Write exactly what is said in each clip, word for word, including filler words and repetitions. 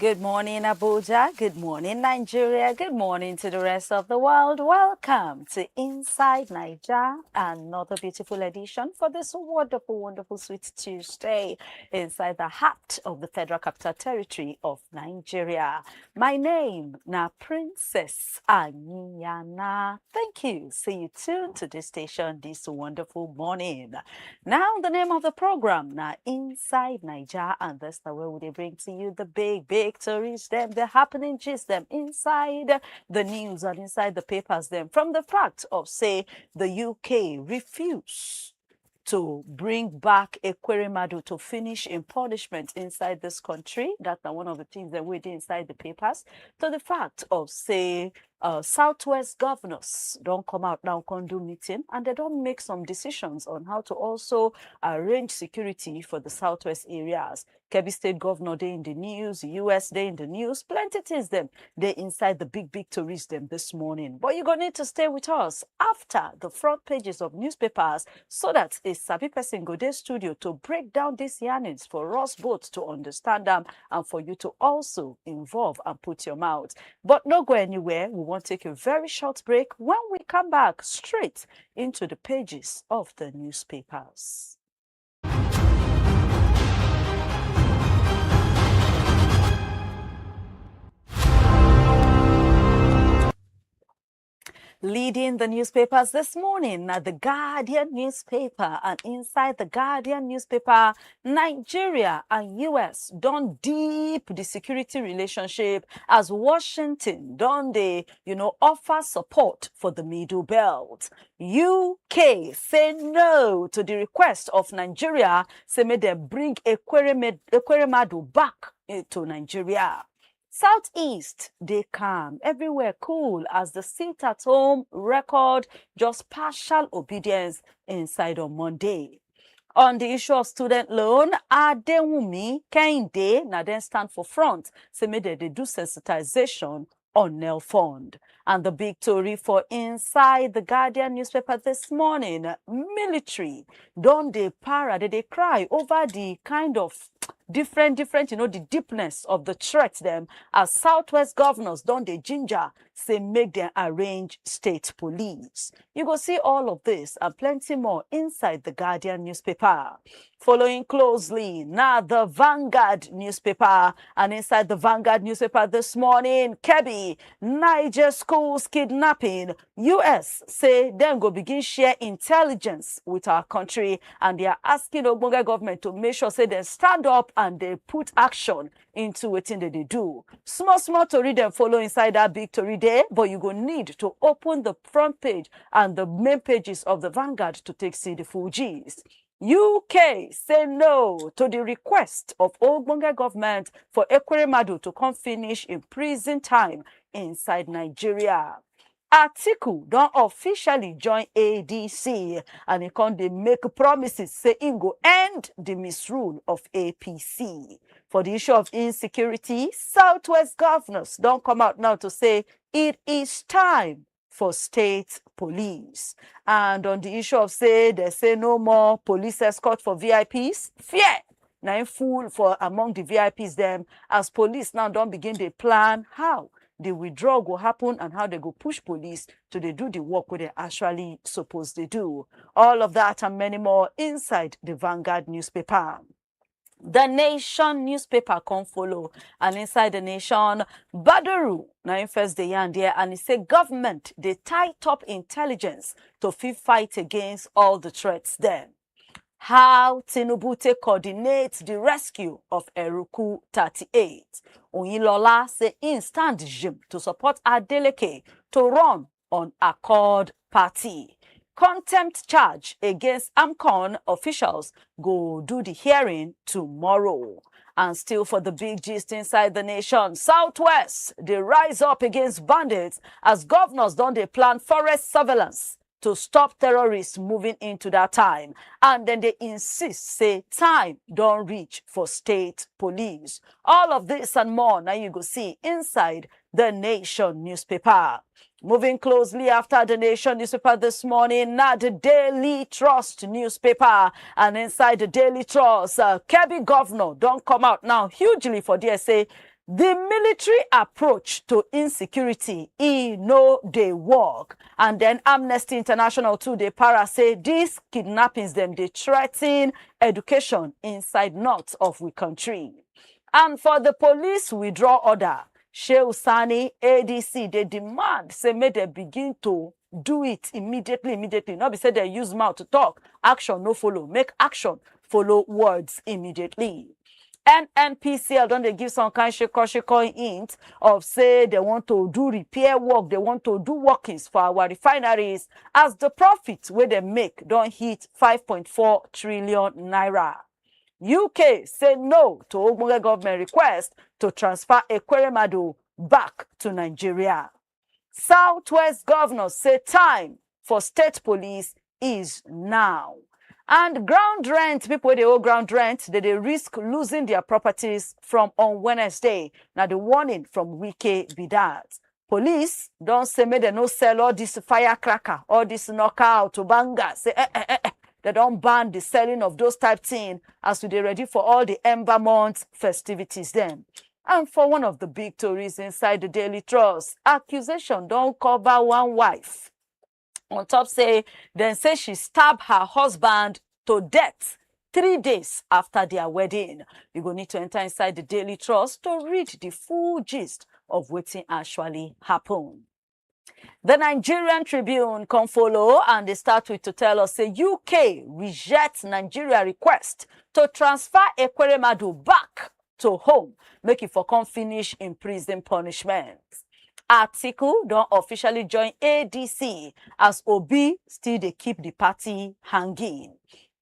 Good morning, Abuja. Good morning, Nigeria. Good morning to the rest of the world. Welcome to Inside Naija, another beautiful edition for this wonderful, wonderful, sweet Tuesday inside the heart of the Federal Capital Territory of Nigeria. My name na Princess Anyana. Thank you. See you tuned to this station this wonderful morning. Now, the name of the program na Inside Naija, and that's the way we dey bring to you the big, big stories, them, the happening gist, them inside the news and inside the papers, them from the fact of say the U K refuse to bring back Ekweremadu to finish im punishment inside this country. That na one of the things that we dey inside the papers. To the fact of say uh, Southwest governors don come out now, come do meeting, and they don make some decisions on how to also arrange security for the Southwest areas. Kebbi State governor dey in the news, U S dey in the news, plenty things dem dey inside the big, big stories dem this morning. But you go need to stay with us after the front pages of newspapers so that a sabi person go dey studio to break down these yarnings for us both to understand them and for you to also involve and put your mouth. But no go anywhere. We wan take a very short break. When we come back, straight into the pages of the newspapers. Leading the newspapers this morning na the Guardian newspaper, and inside the Guardian newspaper, Nigeria and U S don deep the security relationship as Washington don dey, you know, offer support for the Middle Belt. U K say no to the request of Nigeria, say make dem bring Ekwereme-, Ekweremadu back eh, to Nigeria. Southeast dey calm, everywhere cool as the sit-at-home record just partial obedience inside on Monday. On the issue of student loan, Adewumi Kehinde na dem stand for front, say make dem dey do sensitization on NELFund. And the big story for inside the Guardian newspaper this morning, military don dey para, they dey cry over the kind of different, different, you know, the deepness of the threat them as Southwest governors don dey ginger, say make dem arrange state police. You go see all of this and plenty more inside the Guardian newspaper. Following closely, now the Vanguard newspaper. And inside the Vanguard newspaper this morning, Kebbi, Niger schools kidnapping, U S say dem go begin share intelligence with our country, and they are asking Ogbonge government to make sure say they stand up and they put action into wetin they dey do. Small, small tori dem follow inside that big tori there, but you go need to open the front page and the main pages of the Vanguard to take see the full gist. U K say no to the request of Ogbonge government for Ekweremadu to come finish in prison time inside Nigeria. Atiku don officially join A D C, and he come dey make promises say he go end the misrule of A P C. For the issue of insecurity, Southwest governors don come out now to say it is time for state police. And on the issue of say they say no more police escort for V I Ps, fear na im full for among the V I Ps dem, as police now don begin dey plan how the withdrawal go happen and how they go push police to dey do the work wey they actually suppose dey do. All of that and many more inside the Vanguard newspaper. The Nation newspaper come follow, and inside The Nation, Baduru na im first dey yarn there, and he say government dey tie top intelligence to fit fight against all the threats dem. How Tinubu take coordinate the rescue of Eruku thirty-eight. Oyinlola say im stand jim to support Adeleke to run on Accord Party. Contempt charge against AMCON officials go do the hearing tomorrow. And still for the big gist inside The Nation, Southwest dey rise up against bandits as governors don dey plan forest surveillance to stop terrorists moving into that time. And then they insist say time don reach for state police. All of this and more now you go see inside The Nation newspaper. Moving closely after The Nation newspaper this morning, now the Daily Trust newspaper. And inside the Daily Trust, uh, Kebbi governor don come out now hugely for there say The military approach to insecurity, e no dey work. And then Amnesty International too dey para say these kidnappings dem dey threaten education inside north of we country. And for the police withdraw order, Shehu Sani, A D C, dey demand say make dem begin to do it immediately, immediately. No be say dem use mouth to talk, action no follow. Make action follow words immediately. N N P C L don dey give some kind shiko shiko hint of say dem want to do repair work, dem want to do workings for our refineries as the profit wey dem make don hit five point four trillion naira. U K say no to ogbonge government request to transfer Ekweremadu back to Nigeria. Southwest governors say time for state police is now. And ground rent, people wey dey owe ground rent, dem dey risk losing their properties from on Wednesday. Na the warning from Wike be that. Police don say make dem no sell all this firecracker, all this knockout, banga. Say eh, eh, eh, eh. Dem don ban the selling of those type thing as we dey ready for all the Ember Month festivities dem. And for one of the big tories inside the Daily Trust, accusation don cover one wife on top say dem say she stab her husband to death three days after their wedding. You go need to enter inside the Daily Trust to read the full gist of wetin actually happen. The Nigerian Tribune come follow and dey start with to tell us say U K reject Nigeria request to transfer Ekweremadu back to home, make e for come finish im prison punishment. Atiku don officially join A D C as Obi still dey keep the party hanging.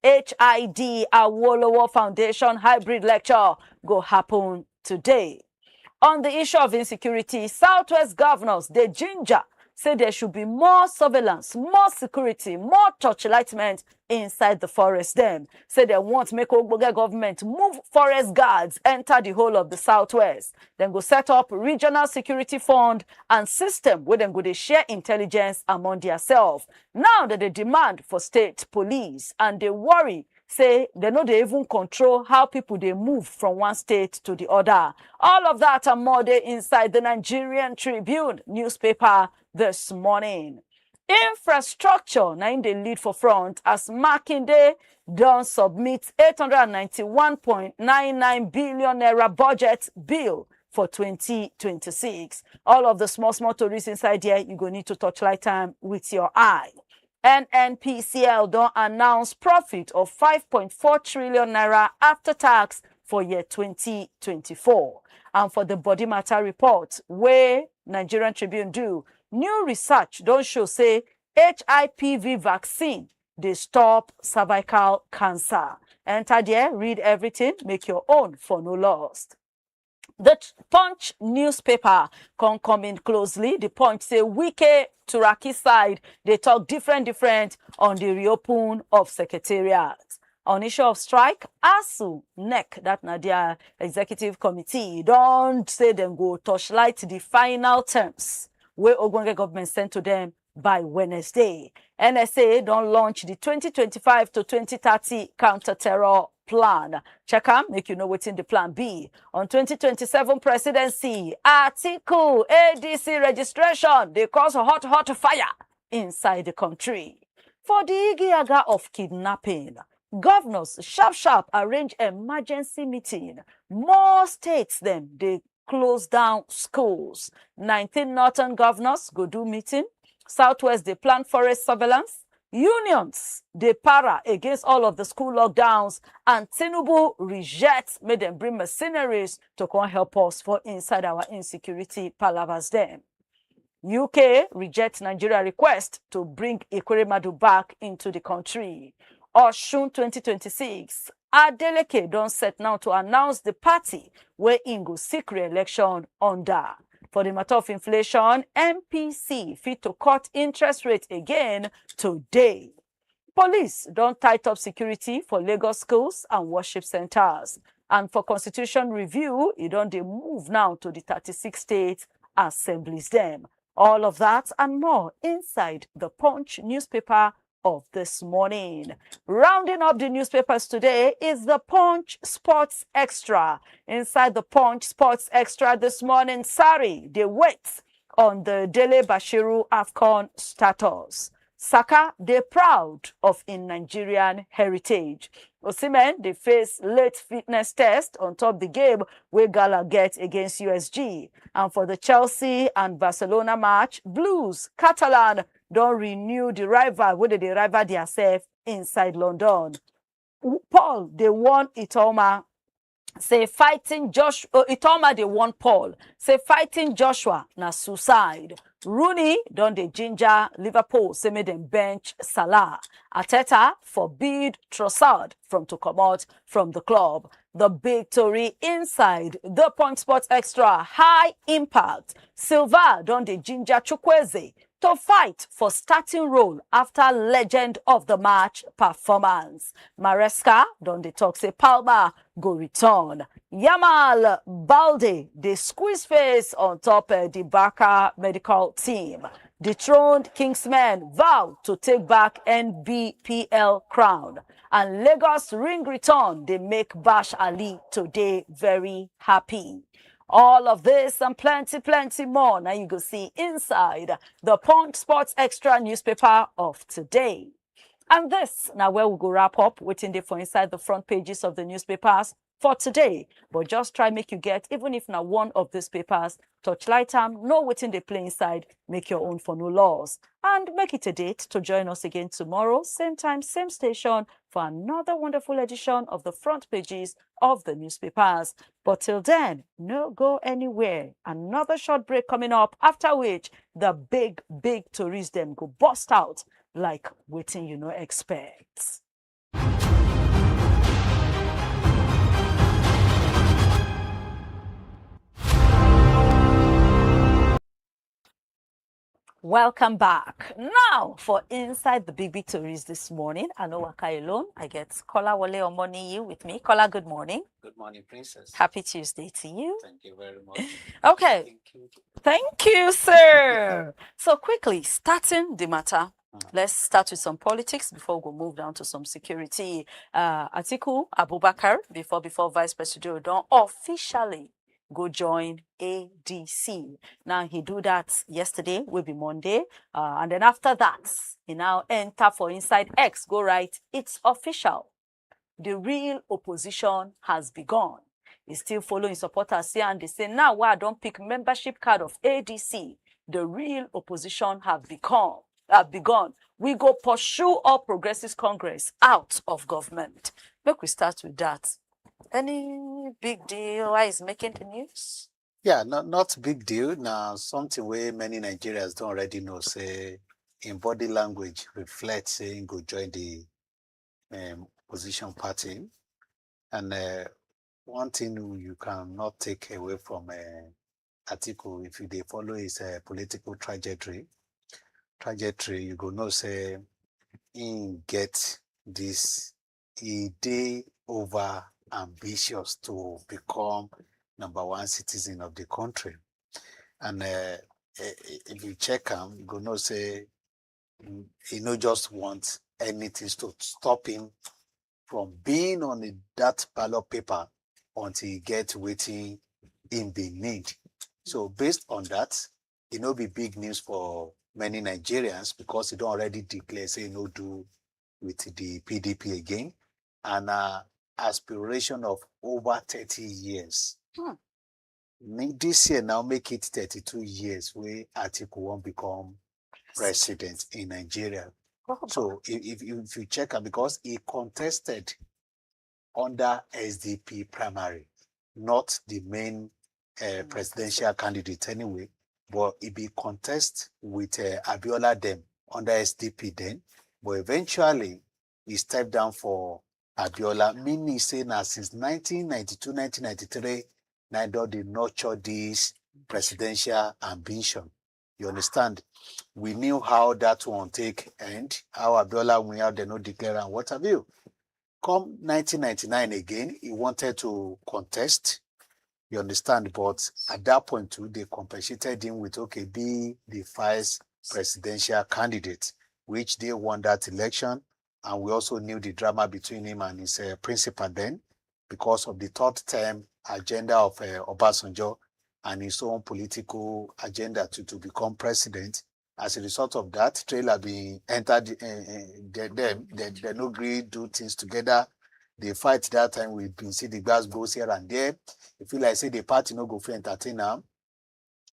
H I D Awolowo Foundation hybrid lecture go happen today. On the issue of insecurity, Southwest governors dey ginger say there should be more surveillance, more security, more torchlightment inside the forest dem. Say dem want make ogbonge government move forest guards enter the whole of the Southwest. Dem go set up regional security fund and system wey dem go dey share intelligence among theirself. Now dem dey demand for state police and dey worry say dem no dey even control how people dey move from one state to the other. All of that and more dey inside the Nigerian Tribune newspaper this morning. Infrastructure na im dey lead for front as Makinde don submit eight hundred and ninety-one point nine nine billion naira budget bill for twenty twenty-six. All of the small small tories inside there, you go need to torchlight time with your eye. N N P C L don announce profit of five point four trillion naira after tax for year twenty twenty-four. And for the body matter report wey Nigerian Tribune do, new research don show say H I P V vaccine dey stop cervical cancer. Enter there, read everything, make your own for no lost. The Punch newspaper come come in closely. The Punch say Wike Turaki side dey talk different different on the reopen of secretariat. On issue of strike, ASUU, nec, that na their executive committee, don say dem go torchlight the final terms wey ogbonge government send to them by Wednesday. N S A don launch the twenty twenty-five to twenty thirty counter-terror plan. Check am, make you know wetin the plan be. On twenty twenty-seven presidency, Atiku A D C registration dey cause hot hot fire inside the country. For the igiaga of kidnapping, governors sharp sharp arrange emergency meeting. More states dem dey close down schools. Nineteen northern governors go do meeting. Southwest dey plan forest surveillance. Unions dey para against all of the school lockdowns, and Tinubu reject make dem bring mercenaries to come help us for inside our insecurity palavas dem. U K reject Nigeria request to bring Ekweremadu back into the country. Osun twenty twenty-six, Adeleke don set now to announce the party wey im go seek re-election under. For the matter of inflation, M P C fit to cut interest rate again today. Police don tight up security for Lagos schools and worship centers. And for constitution review, e don dey move now to the thirty-six state assemblies dem. All of that and more inside the Punch newspaper of this morning. Rounding up the newspapers today is the Punch Sports Extra. Inside the Punch Sports Extra this morning, Sarri dey wait on the Dele Bashiru AFCON status. Saka dey proud of im Nigerian heritage. Osimhen dey face late fitness test on top the game wey Gala get against U S G. And for the Chelsea and Barcelona match, Blues Catalan don renew the rival wey dey dey rival theirself inside London. Paul dey warn Itoma say fighting Joshua, uh, Itoma dey warn Paul say fighting Joshua na suicide. Rooney don dey ginger Liverpool say make dem bench Salah. Arteta forbid Trossard from to comot from the club. The big tori inside the Point Sports Extra: high impact. Silva don dey ginger Chukwueze to fight for starting role after legend of the match performance. Maresca don dey talk say Palmer go return. Yamal Balde dey squeeze face on top uh, the Barca medical team. Dethroned Kingsmen vow to take back N B P L crown. And Lagos ring return dey make Bash Ali today very happy. All of this and plenty, plenty more now you go see inside the Punch Sports Extra newspaper of today. And this now where we go wrap up waiting there for inside the front pages of the newspapers for today. But just try make you get, even if now one of these papers, torchlight am, know wetin dey play inside, make your own for no loss. And make it a date to join us again tomorrow, same time, same station, for another wonderful edition of the front pages of the newspapers. But till then, no go anywhere. Another short break coming up, after which the big, big tourists them go bust out like waiting you know expect. Welcome back. Now, for inside the big big tories this morning, I know Waka alone. I get Kola Wale Omoniyi with me. Kola, good morning. Good morning, Princess. Happy Tuesday to you. Thank you very much. Okay. Thank you. Thank you, sir. So quickly, starting the matter. Let's start with some politics before we go move down to some security. Uh, Atiku Abubakar, before before Vice President, don officially go join A D C. Now he do that yesterday, will be Monday, uh, and then after that, he now enter for inside X, go write, "It's official. The real opposition has begun." He still following supporters here and they say, "Now why I don't pick membership card of A D C, the real opposition have become have begun. We go pursue all Progressives Congress out of government." Make we start with that. Any big deal? Why is making the news? Yeah, not not big deal. Now something where many Nigerians don't already know. Say in body language reflect say he go join the um, opposition party. And uh, one thing you cannot take away from uh, Atiku, if you dey follow his uh, political trajectory, trajectory, you go know say he get this, he dey over ambitious to become number one citizen of the country. And uh, eh, eh, if you check am, you go know say mm, he no just want anything to stop him from being on the, that ballot paper until he get wetin him be need. So based on that, e no be big news for many Nigerians because he don already declare say he no do with the P D P again, and na aspiration of over thirty years. Hmm. Ni- This year now make it thirty-two years wey Atiku wan become president in Nigeria. Oh, So if, if, if you check am, because he contested under S D P primary, not the main uh, presidential candidate anyway, but he be contest with uh, Abiola dem under S D P then, but eventually he stepped down for Abiola, meaning say na since nineteen ninety-two, nineteen ninety-three, na don dey nurture this presidential ambition. You understand? We knew how that one take end, how Abiola win, how they no declare and what have you. Come nineteen ninety-nine again, he wanted to contest. You understand? But at that point too, they compensated him with, okay, be the vice presidential candidate. which they won that election. And we also knew the drama between him and his uh, principal then because of the third term agenda of uh, Obasanjo and his own political agenda to, to become president. As a result of that, trailer being entered uh, uh, them, they, they no agree do things together. They fight that time. We been see the gas goes here and there. If you like say the party no go for entertain now,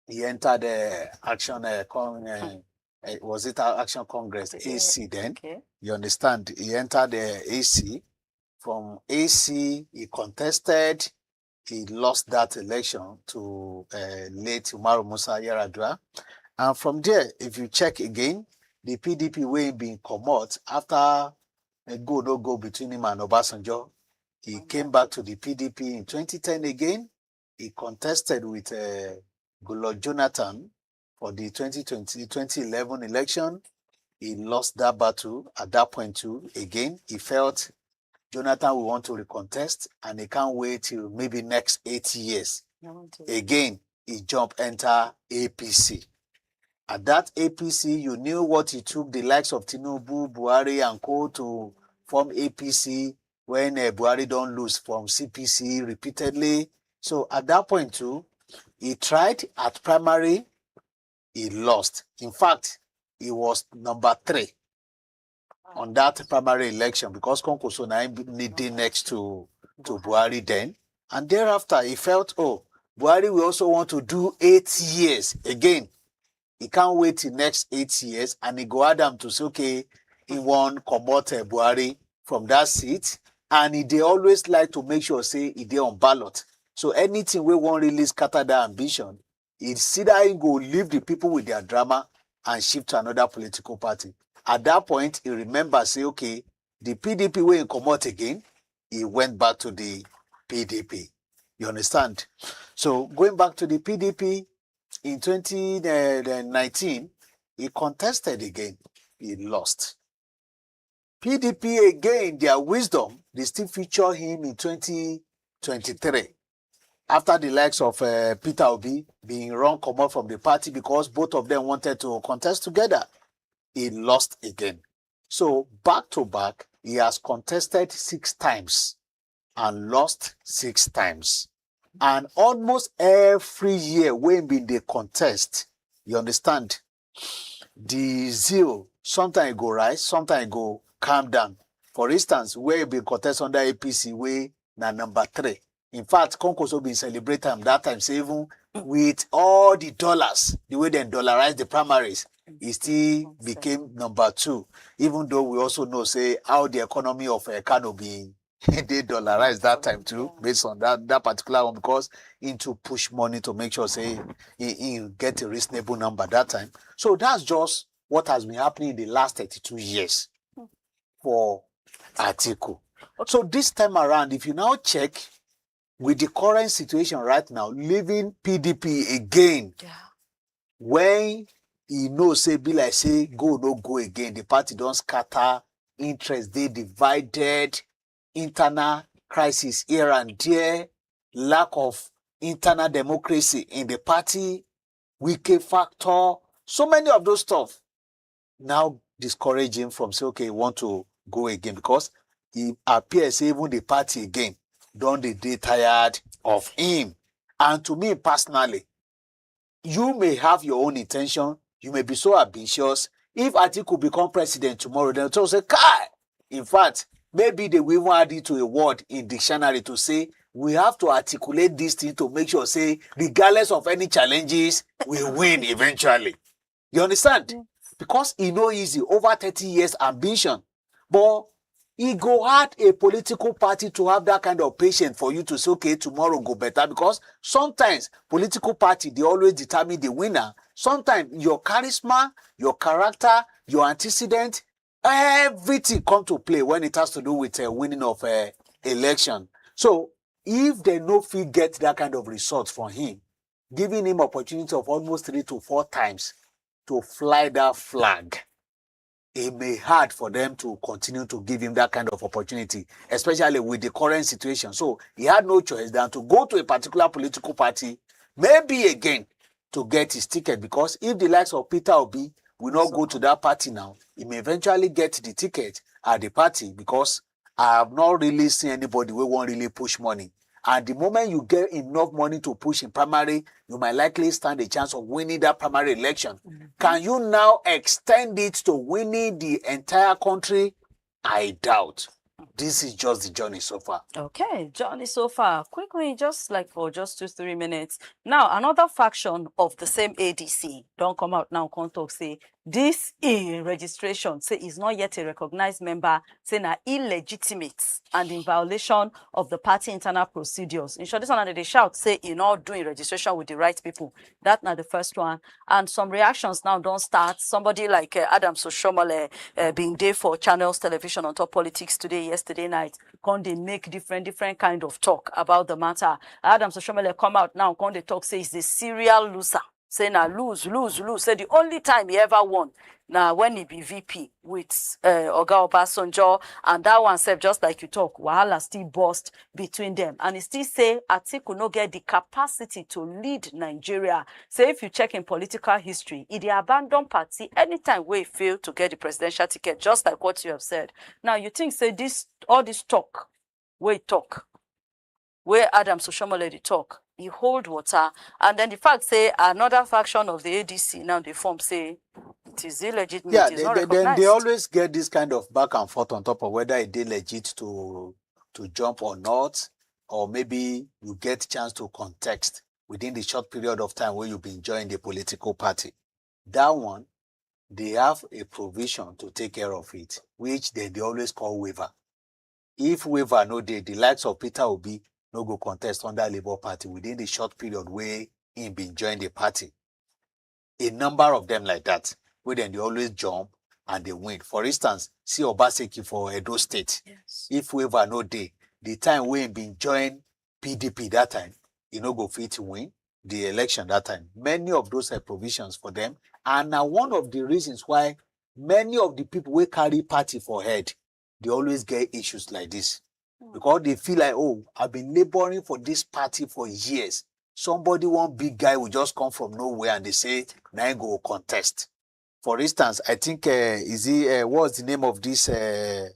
he entered the action uh, con, uh, uh, was it a- action congress Yeah. ac then. Okay. You understand? He entered the ac. From ac he contested, he lost that election to uh, late Umaru Musa Yar'Adua. And from there, if you check again, the pdp way been comot after a go no go between him and Obasanjo. He came back to the pdp in twenty ten again. He contested with uh, Goodluck Jonathan for the twenty twenty, twenty eleven election. He lost that battle at that point too. Again, he felt Jonathan will want to recontest, and he can't wait till maybe next eight years. I want to- Again, he jump enter apc. At that apc, you knew what it took the likes of Tinubu, Buhari and co to form apc when uh, Buhari don't lose from cpc repeatedly. So at that point too, he tried at primary, he lost. In fact, he was number three on that primary election because Konkoso na him need dey next to to Buhari then. And thereafter, he felt, oh, Buhari will also want to do eight years again. He can't wait the next eight years, and he go add am to say, okay, he wan comot uh, Buhari from that seat. And he dey always like to make sure say he dey on ballot. So anything wey wan really scatter that ambition, it's either he go leave the people with their drama and shift to another political party. At that point, he remember say, okay, the pdp wey he comot again, he went back to the pdp. You understand? So going back to the pdp in twenty nineteen, he contested again. He lost. Pdp again, their wisdom, they still feature him in twenty twenty-three after the likes of uh, Peter Obi being run comot from the party because both of them wanted to contest together. He lost again. So back to back, he has contested six times and lost six times. And almost every year when been dey contest, you understand, the zeal sometimes e go rise, sometimes e go calm down. For instance, where e bin contest under apc, wey na number three. In fact, Konkoso bin celebrate am that time, say even with all the dollars, the way dem dollarize the primaries, e still became number two. Even though we also know say how the economy of uh, Kano bin dey dollarized that time too, based on that that particular one, because he to push money to make sure say he, he get a reasonable number that time. So that's just what has been happening in the last thirty-two years for Atiku. So this time around, if you now check with the current situation right now, leaving P D P again, Yeah. when he know say be like say go no go again, the party don scatter, interest dey divided, internal crisis here and there, lack of internal democracy in the party, Wike factor, so many of those stuff now discourage him from say, okay, he want to go again, because he appears say even the party again don dey dey tired of him. And to me personally, you may have your own intention, you may be so ambitious. If Atiku become president tomorrow, dem talk say, kai! In fact, maybe they will even add it to a word in dictionary to say we have to articulate this thing to make sure say regardless of any challenges, we win eventually. You understand? Because e no easy, over thirty years ambition. But e go hard a political party to have that kind of patience for you to say, okay, tomorrow go better, because sometimes political party dey always determine the winner. Sometimes your charisma, your character, your antecedent, everything come to play when it has to do with uh, winning of uh, election. So if they no fit get that kind of result from him, giving him opportunity of almost three to four times to fly that flag, it may hard for them to continue to give him that kind of opportunity, especially with the current situation. So he had no choice than to go to a particular political party, maybe again, to get his ticket, because if the likes of Peter Obi will not go to that party now. He may eventually get the ticket at the party because I have not really seen anybody wey wan really push money. And the moment you get enough money to push in primary, you might likely stand a chance of winning that primary election. Can you now extend it to winning the entire country? I doubt. This is just the journey so far. Okay, journey so far. Quickly, just like for just two, three minutes. Now, another faction of the same A D C don come out now, come talk say this e registration say is not yet a recognized member, say na illegitimate and in violation of the party internal procedures. In short, this one dey shout say e not doing registration with the right people. That na the first one. And some reactions now don start. Somebody like uh, Adams Oshiomhole uh, being there for Channels Television on Top Politics Today, yesterday night, come dey make different, different kind of talk about the matter. Adams Oshiomhole come out now, come dey talk say he's a serial loser. Say na lose, lose, lose. Say the only time he ever won na when he be V P with uh, Oga Obasanjo, and that one sef, just like you talk, wahala still burst between them. And he still say Atiku no get the capacity to lead Nigeria. Say if you check in political history, he dey abandon party anytime wey he fail to get the presidential ticket, just like what you have said. Now, you think say this, all this talk wey he talk, wey Adams Oshiomhole dey talk, he hold water. And then the fact say another faction of the A D C now dey form say it is illegitimate, Yeah, it's they, not they, they, recognized. they always get this kind of back and forth on top of whether it dey legit to to jump or not, or maybe you get chance to contest within the short period of time where you've been joined a political party. That one, they have a provision to take care of it, which they, they always call waiver. If waiver no dey, the likes of Peter Obi no go contest under Labour Party within the short period where he been joined the party. A number of them like that, where then they always jump and they win. For instance, see Obaseki for Edo State. Yes. If waiver no dey, the time wey he been join P D P that time, he no go fit win the election that time. Many of those uh, provisions for them, and na one of the reasons why many of the people wey carry party for head dey always get issues like this, because they feel like, oh, I've been laboring for this party for years. Somebody, one big guy, will just come from nowhere and they say, "Na him go contest." For instance, I think uh, is he uh, what's the name of this? Uh,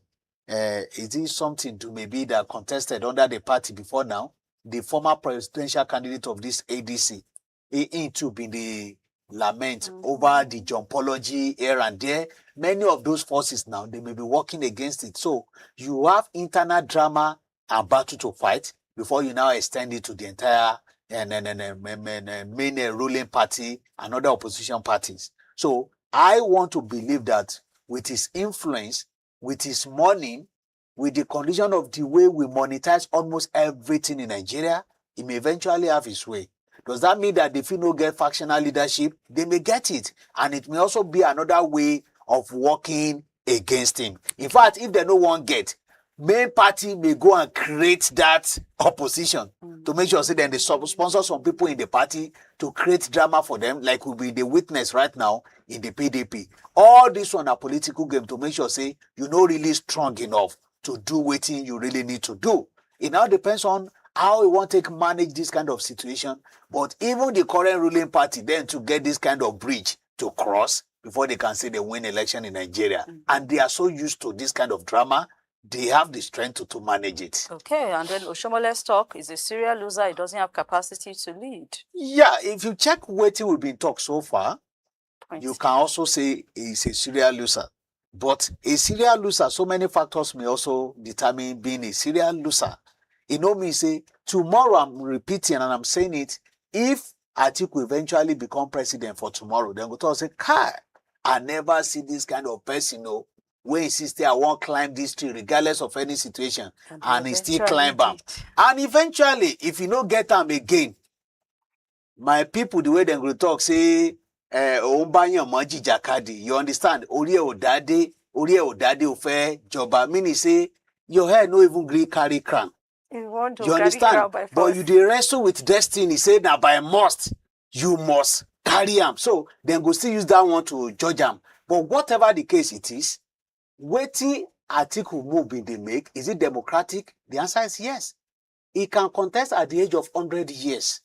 uh, is he something to maybe that contested under the party before now? The former presidential candidate of this A D C, he, he too been the lament Mhm. over the jumpology here and there. Many of those forces now, they may be working against it. So you have internal drama and battle to fight before you now extend it to the entire and, and, and, and, and, and, and main uh, ruling party and other opposition parties. So I want to believe that with his influence, with his money, with the condition of the way we monetize almost everything in Nigeria, he may eventually have his way. Does that mean that they fit no get factional leadership? They may get it, and it may also be another way of working against him. In fact, if they no wan get, main party may go and create that opposition Mm. to make sure say then they sub- sponsor some people in the party to create drama for them, like we be the witness right now in the P D P. All this one a political game to make sure say you no really strong enough to do wetin you really need to do. It now depends on how you wan take manage this kind of situation. But even the current ruling party then to get this kind of bridge to cross before they can say they win election in Nigeria. Mhm. And they are so used to this kind of drama, they have the strength to, to manage it. Okay, and then Oshiomhole's talk is a serial loser. He doesn't have capacity to lead. Yeah, if you check wetin we've been talk so far, Point. You can also say he's a serial loser. But a serial loser, so many factors may also determine being a serial loser. E no mean say tomorrow, I'm repeating and I'm saying it, if Atiku eventually become president for tomorrow, then go talk say, "Kai, I never see this kind of person, oh, wey insist say I wan climb this tree regardless of any situation," and he still eventually climb am. did. And eventually, if you no get am again, my people, the way dem go talk say, eh, "Òun bá yàn mọ́ jìjàkadì," you understand? Orí ẹ̀ ò dádé, orí ẹ̀ ò dádé, ò fẹ́ jọba. Meaning say your head no even gree carry crown. You want to You carry understand? Crown by But force. You dey wrestle with destiny, say na by must, you must carry am. So dem go still use that one to judge am. But whatever the case it is, wetin Atiku move bin dey make, is it democratic? The answer is yes. He can contest at the age of hundred years.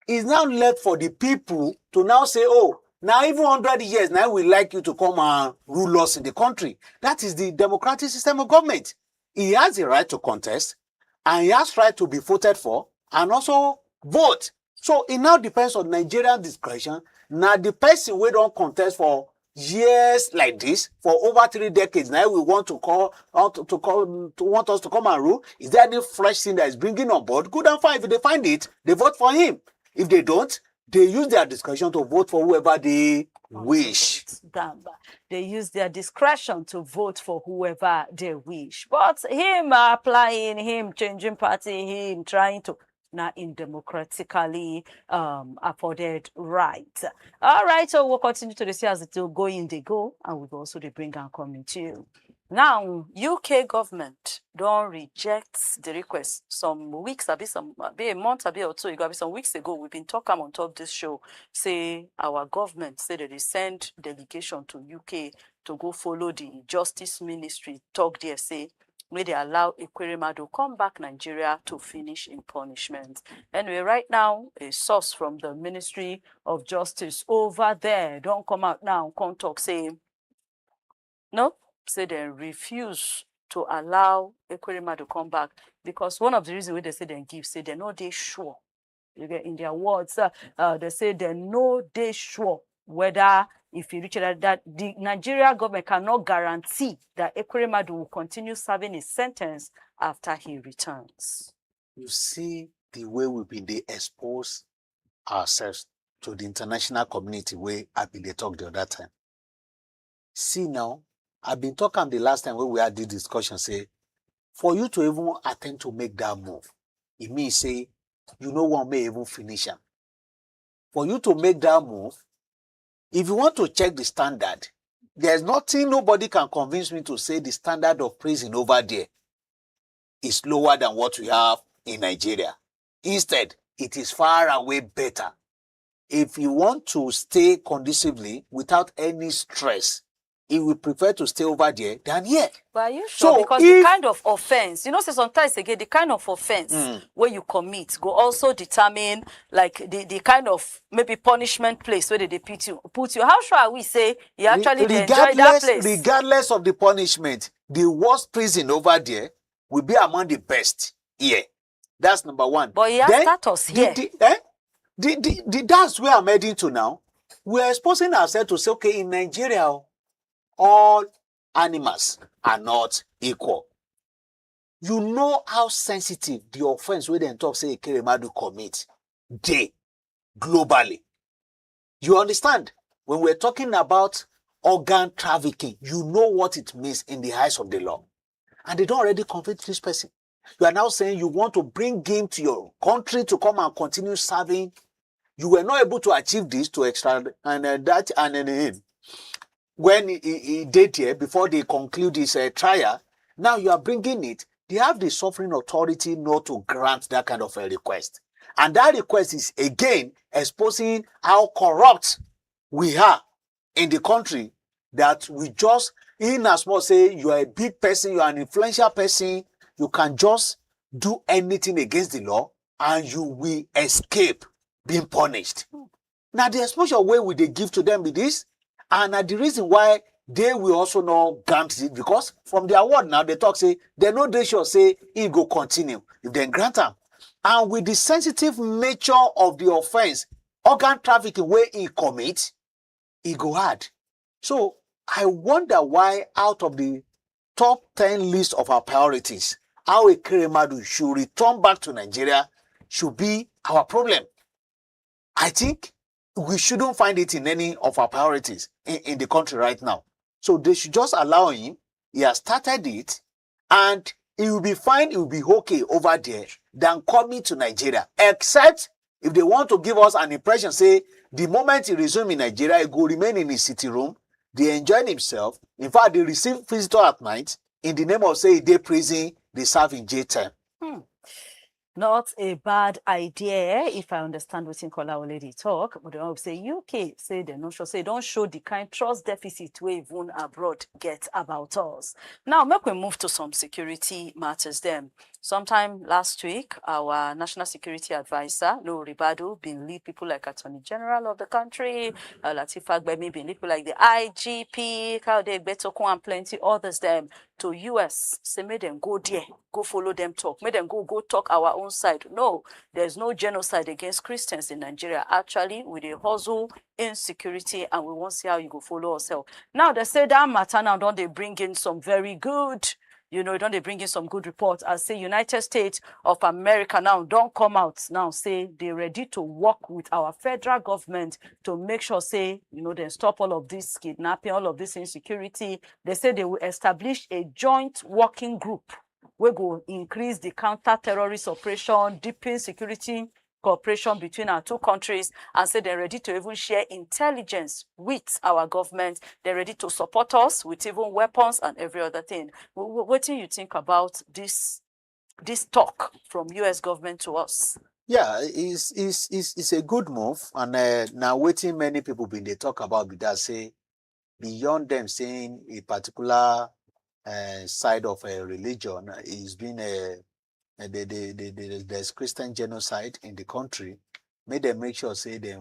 It's now left for the people to now say, "Oh, Now, even hundred years, now we like you to come and rule us in the country. That is the democratic system of government. He has the right to contest, and he has right to be voted for and also vote. So it now depends on Nigerian discretion. Now, the person wey don contest for years like this, for over three decades, now we want to call, want to, to call, to want us to come and rule. Is there any fresh thing that is bringing on board? Good and fine. If they find it, they vote for him. If they don't, they use their discretion to vote for whoever they wish. Gamba. They use their discretion to vote for whoever they wish. But him applying, him changing party, him trying to, now in democratically um, afforded right. All right, so we'll continue to see as it will go in, they go, and we'll also dey bring and coming to you. Now, U K government don reject the request some weeks, abi some, abi a month, abi or two ago, abi some weeks ago, we've been talking on top this show, say our government say that they send delegation to U K to go follow the justice ministry talk there, say, may they allow Ekweremadu come back Nigeria to finish in punishment. Anyway, right now, a source from the Ministry of Justice over there don't come out now, come talk, say, no, say they refuse to allow Ekweremadu come back because one of the reasons wey they say they give, say they no dey sure. You get in their words, uh, uh, they say they no dey sure whether if he reach that, that the Nigeria government cannot guarantee that Ekweremadu will continue serving his sentence after he returns. You see the way we been dey expose ourselves to the international community wey I been dey talk the other time. See now, I been talk am the last time wey we had this discussion, say for you to even attempt to make that move, e mean say you no wan make even finish am. For you to make that move, if you want to check the standard, there's nothing, nobody can convince me to say the standard of prison over there is lower than what we have in Nigeria. Instead, it is far away better. If you want to stay conducively without any stress, he will prefer to stay over there than here. But are you sure? So because if, the kind of offense, you know, say sometimes again, the kind of offense mm. where you commit go also determine like the, the kind of maybe punishment place where they put you. Put you. How sure are we say you actually enjoy that place? Regardless of the punishment, the worst prison over there will be among the best here. That's number one. But he has then status the, here. The, eh? The, the, the, that's where I'm heading to now. We're exposing ourselves to say, okay, in Nigeria, all animals are not equal. You know how sensitive the offense wey dem talk say Ekweremadu commit dey globally. You understand? When we're talking about organ trafficking, you know what it means in the eyes of the law. And they don't already convict this person. You are now saying you want to bring him to your country to come and continue serving. You were not able to achieve this to extra and uh, that and uh, when he, he, he did here before they conclude his uh, trial. Now you are bringing it. They have the sovereign authority not to grant that kind of a request. And that request is again exposing how corrupt we are in the country, that we just, in as much say you are a big person, you are an influential person, you can just do anything against the law and you will escape being punished. Now the exposure wey we dey give to them be this, and na the reason why they will also not grant it, because from their word now they talk say they no dey sure say he go continue if they grant am. And with the sensitive nature of the offense, organ trafficking wey he commit, e go hard. So I wonder why out of the top ten list of our priorities, how Ekweremadu should return back to Nigeria should be our problem. I think we shouldn't find it in any of our priorities in, in the country right now. So they should just allow him. He has started it, and he will be fine, he will be okay over there than coming to Nigeria. Except if they want to give us an impression, say the moment he resume in Nigeria, he go remain in his sitting room, they enjoy himself. In fact, they receive visitor at night in the name of say he dey prison, they serve in jail term. Hmm. Not a bad idea if I understand wetin Kolawole dey talk, but they wan say U K say they no sure, say don show the kind trust deficit wey even abroad get about us. Now make we move to some security matters dem. Sometime last week, our national security advisor, Nuhu Ribadu, been lead people like Attorney General of the country, uh, Lateef Fagbemi, been lead people like the I G P, Kayode Egbetokun, and plenty others dem to U S. Say make dem go there, go follow them talk. Make dem go, go talk our own side. No, there's no genocide against Christians in Nigeria. Actually, we dey hustle insecurity, and we wan see how you go follow us help. Now, they say that matter now don dey bring in some very good, you know, don dey bring in some good reports. As say United States of America now don come out now say they ready to work with our federal government to make sure say, you know, they stop all of this kidnapping, all of this insecurity. They say they will establish a joint working group wey go increase the counter-terrorist operation, deepen security cooperation between our two countries, and say they're ready to even share intelligence with our government. They're ready to support us with even weapons and every other thing. Wh- wh- Wetin you think about this this talk from U S government to us? Yeah, it's it's it's, it's a good move, and uh, now wetin many people been dey talk about be that say beyond them saying a particular uh, side of a religion is being a, a the, the, the, the, there's Christian genocide in the country. Make them make sure say they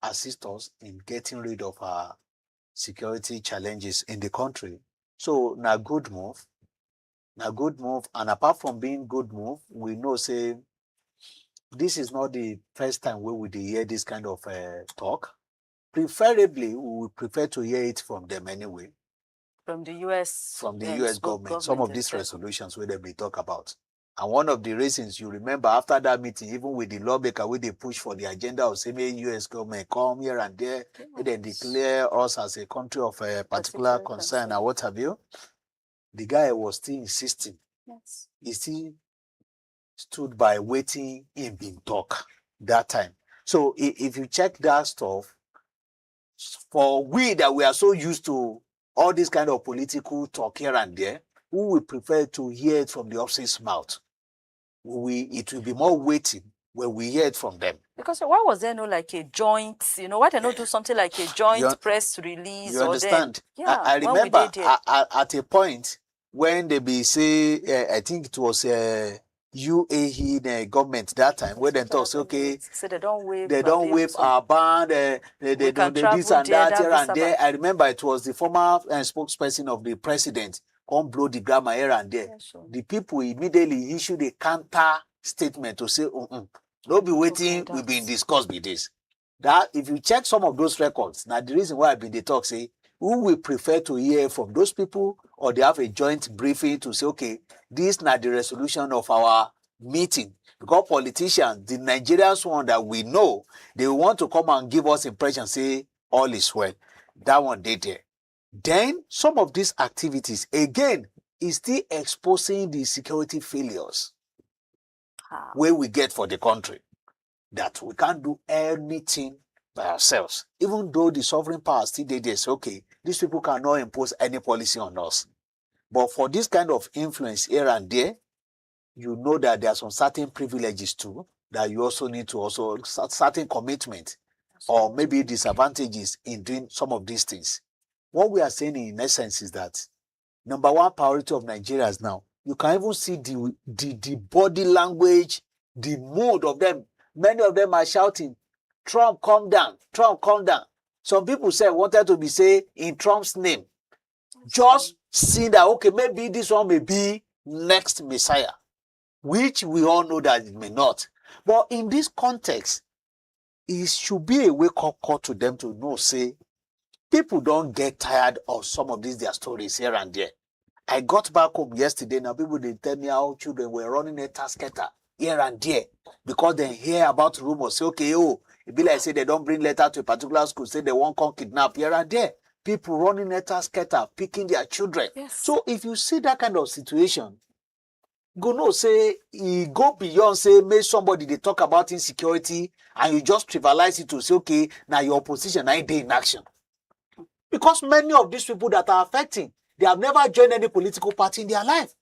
assist us in getting rid of our security challenges in the country. So na good move, na good move, and apart from being good move, we know say this is not the first time wey we dey hear this kind of uh, talk. Preferably, we would prefer to hear it from them anyway. From the U S, From the um, U S spoke government, some of government these itself. Resolutions wey dem dey talk about. And one of the reasons, you remember, after that meeting, even with the lawmaker wey dey push for the agenda of say make U S government come here and there, make dem Yes. declare us as a country of a particular Particular concern concern. And what have you, the guy was still insisting. Yes. He still stood by wetin he been talk that time. So i- if you check that stuff, for we that we are so used to all this kind of political talk here and there, we will prefer to hear it from the opposite mouth. We, it will be more weighting when we hear it from them. Because why was there no, like, a joint, you know, why they not do something like a joint un- press release? You Or understand? Then, yeah, I, I when we remember dey there. I, I, at a point when they be say, uh, I think it was uh, U A E the government that time, where they talk say, okay, So they don't waive. they don't waive our ban, uh, they, they We don't can do this travel and there, that here that and visa there. ban. I remember it was the former uh, spokesperson of the president come blow the grammar here and there. Yes, sir. The people immediately issued a counter statement to say, mm-mm, no be waiting Okay, we been that's discussed with this. That if you check some of those records, now the reason why I been dey talk say who we prefer to hear from those people, or they have a joint briefing to say, okay, this na the resolution of our meeting. Because politicians, the Nigerians one that we know, they want to come and give us impression say all is well. That one dey there. Then some of these activities again is still exposing the security failures Ah, wey we get for the country, that we can't do anything by ourselves, even though the sovereign power still dey there say, okay, these people cannot impose any policy on us. But for this kind of influence here and there, you know that there are some certain privileges too that you also need to also cer- certain commitment or maybe disadvantages in doing some of these things. What we are saying in essence is that number one priority of Nigerians now, you can even see the the, the body language, the mood of them. Many of them are shouting, "Trump, come down! Trump, come down!" Some people say wanted to be say in Trump's name, just seeing that, okay, maybe this one may be next Messiah, which we all know that it may not. But in this context, it should be a wake-up call to them to know say people don't get tired of some of these their stories here and there. I got back home yesterday. Now people, they tell me how children were running a tasketa here and there because they hear about rumors. Say, okay, oh, it be like say they don't bring letter to a particular school, say they won't come kidnap here and there. People running a tasketa, picking their children. Yes. So if you see that kind of situation, go know say e go beyond say make somebody dey talk about insecurity and you just trivialize it to say, okay, now your opposition now dey in action. Because many of these people that are affecting, they have never joined any political party in their life.